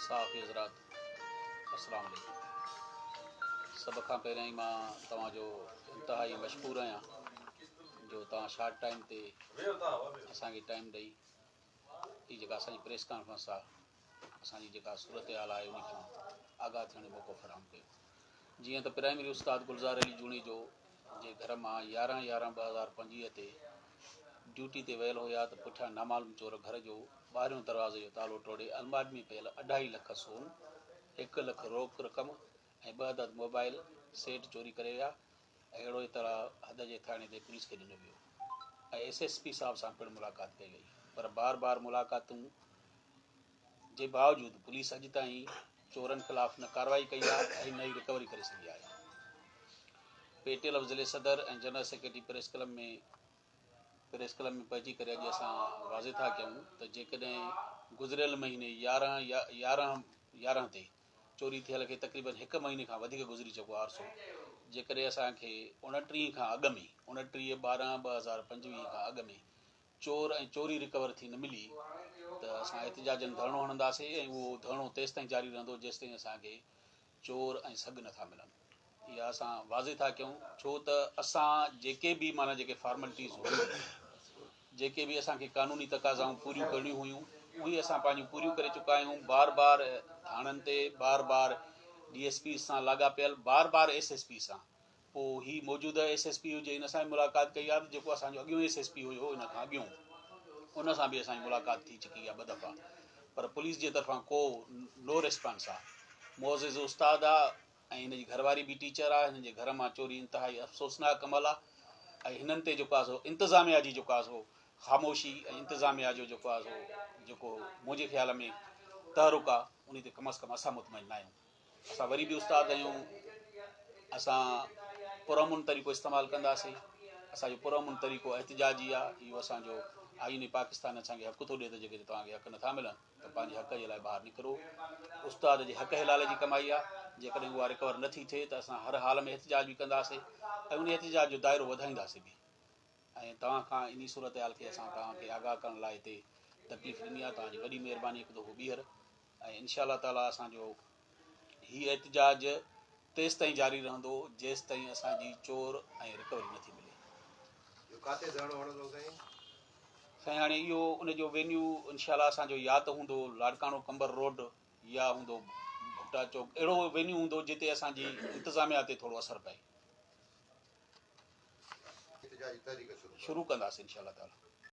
صحافي حضرات السلام عليڪم سڀ کان پهريائين مان توهان جو انتهائي مشڪور آهيان جو توهان شارٽ ٽائيم تي اسان کي ٽائيم ڏئي هي جيڪا اسان جي پريس ڪانفرنس آهي اسان جي جيڪا صورتحال آهي ان کان آگاهه ٿيڻ جو موقعو فراهم ڪيو. جيئن ته پرائمري استاد گلزار علي جوڻيجو جي گهر مان 11 11 2025 تي ڊيوٽي تي ويل هيا ته پٺيان نامعلوم چور گهر جو ٻاهريون دروازي جو تالو ٽوڙي الماڙي ۾ پيل اڍائي لک سون، هڪ لک روڪ رقم ۽ ٻه عدد موبائل سيٽ چوري ڪري ويا ۽ اهڙو اطلاع حد جي ٿاڻي تي پوليس کي ڏنو ويو ۽ ايس ايس پي صاحب سان پڻ ملاقات ڪئي وئي پر بار بار ملاقاتون جي باوجود پوليس اڄ تائين چورن خلاف نه ڪارروائي ڪئي آهي ۽ نه ئي رڪوري ڪري سگهي آهي. پي ٽي ايل ضلعي صدر ۽ general secretary press club ۾ press club ۾ پهچي ڪري اڄ اسان واضح ٿا ڪيون ته جيڪڏهن گذريل مهيني 11 11 11 تي چوري ٿيل کي تقريبن هڪ مهيني کان وڌيڪ گذري چڪو آهي عرصو جيڪڏهن اسان کي 29 کان اڳ ۾ 29 12 2025 کان اڳ ۾ چور ۽ چوري رڪور ٿي نه ملي ته اسان احتجاجن ڌرڻو هڻنداسين ۽ اهو ڌرڻو تيستائين جاري رهندو جيستائين اسان کي چور ۽ سگهه نٿا ملن. اها اسان واضح ٿا ڪيون ڇو ته اسان جيڪي به معنيٰ جيڪي فارملٽيز هيون جيڪي به اسان کي قانوني تقاضائون پوريون ڪرڻيون هيون اهي اسان پنهنجون پوريون ڪري چڪا آهيون بار بار ٿاڻن تي بار بار ڊي ايس پي سان لاڳاپيل بار بار ايس ايس پي سان پوء هي موجوده ايس ايس پي هجي ان سان به ملاقات ڪئي آهي ته جيڪو اسان جو اڳيون ايس ايس پي هيو ان کان اڳيون ان سان به اسان جي ملاقات ٿي چڪي آهي ٻه دفعا پر پوليس جي طرفان ڪو نو ريسپانس آهي معزز استاد آهي ۽ هن جي گهر واري به ٽيچر آهي هنن جي گهر مان چوري انتهائي افسوسناڪ عمل آهي ۽ هنن تي جيڪو آهي سو انتظاميا جي جيڪو آهي سو خاموشي ۽ انتظاميا جو جيڪو آهي سو جيڪو منهنجي خيال ۾ تحرڪ آهي ان تي ڪم از ڪم اسان مطمئن نه آهيون اسان وري به استاد آهيون اسان پرامن طريقو استعمال ڪنداسين اسان جو پرامن طريقو احتجاجي آهي اهو اسان جو آئين پاڪستان اسان کي حق ٿو ڏي ته جيڪڏهن توهان کي حق نٿا ملن ته پنهنجي حق جي لاء ٻاهر نڪرو استاد جي حق حلال جي ڪمائي آهي جيڪڏهن اها رڪور نٿي ٿئي ته اسان هر حال ۾ احتجاج به ڪنداسين ۽ ان احتجاج جو دائرو وڌائينداسين به ۽ توهان کان انهي صورتحال کي اسان توهان کي آگاهه ڪرڻ لاء هتي تڪليف ڏني آهي توهان جي وڏي مهرباني هڪ دفعو ٻيهر ۽ انشاء الله تعالي اسان جو هي احتجاج تيستائين جاري رهندو جيستائين اسان جي چور ۽ رڪوري نٿي ملي. اهو ڪاٿي ڌرڻو هڻندو سائين؟ سائين هاڻي اهو ان جو وينيو انشاء الله اسان جو يا ته هوندو لاڙڪاڻو قمبر روڊ يا هوندو ڀٽا چوڪ اهڙو وينيو هوندو جتي اسان جي انتظاميا تي ٿورو اثر پئي. احتجاجي تحريڪ شروع ڪنداسين انشاء الله تعالي.